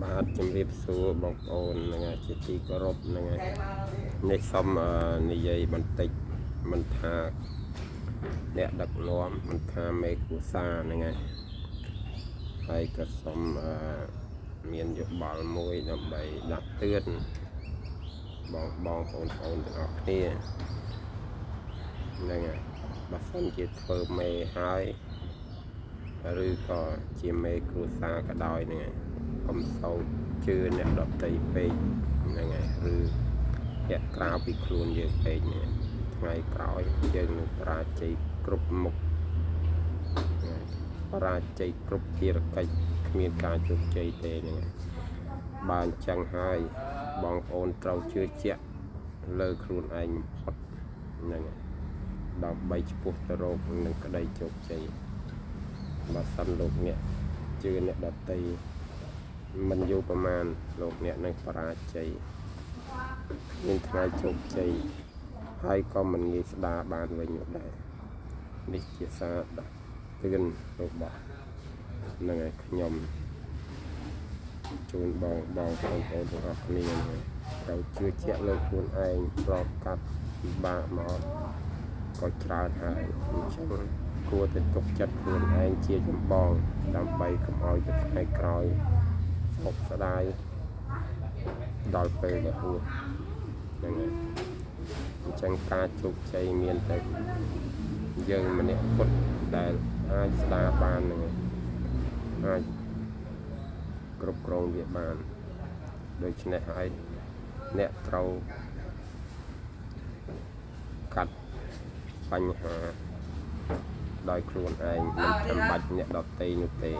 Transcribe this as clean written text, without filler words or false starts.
បាទជំរាបសួរបងប្អូនហ្នឹងហើយជាទីគោរពហ្នឹងហើយនេះសូមនិយាយបន្តិចមិនថាអ្នកដឹកនាំមិនថាមេគ្រួសារហ្នឹងហើយហើយក៏សូមមានយោបល់មួយដើម្បីដាស់តឿនបងបងប្អូនប្អូនទាំងអស់គ្នាហ្នឹងហើយបើសិនជាធ្វើមេហើយឬក៏ជាមេគ្រួសារក៏ដោយហ្នឹងហើយកុំសូវជឿអ្នកដទៃពេកហ្នឹងហើយឬអ្នកក្រៅពីខ្លួនយើងពេកហ្នឹងថ្ងៃក្រោយយើងនឹងបរាជ័យគ្រប់មុខហ្នឹងបរាជ័យគ្រប់ភារកិច្ចគ្មានការជោគជ័យទេហ្នឹងហើយបើអញ្ចឹងហើយបងប្អូនត្រូវជឿជាក់លើខ្លួនឯងបំផុតហ្នឹងហើយដើម្បីឆ្ពោះទៅរកនឹងក្តីជោគជ័យបើសិនលោកអ្នកជឿអ្នកដទៃមិនយូរប្រមាណលោកអ្នកនឹងបរាជ័យគ្មានថ្ងៃជោគជ័យហើយក៏មិនងាយស្ដារបានវិញនោះដែរនេះជាសារដាស់តឿនរបស់នឹងឲ្យខ្ញុំជូនបងបងប្អូនប្អូនទាំងអស់គ្នាហ្នឹងត្រូវជឿជាក់លើខ្លួនឯងប្រកាត់ពិបាកមកក៏ច្រើនហើយអញ្ចឹងគួរតែទុកចិត្តខ្លួនឯងជាចម្បងដើម្បីកុំឲ្យទៅថ្ងៃក្រោយសោកស្ដាយដល់ពេលដែលហួសហ្នឹងហើយអញ្ចឹងការជោគជ័យមានតែយើងម្នាក់គត់ដែលអាចស្ដារបានហ្នឹងហើយអាចគ្រប់គ្រងវាបានដូច្នេះហើយអ្នកត្រូវកាត់បញ្ហាដោយខ្លួនឯងមិនចាំបាច់អ្នកដទៃនោះទេ។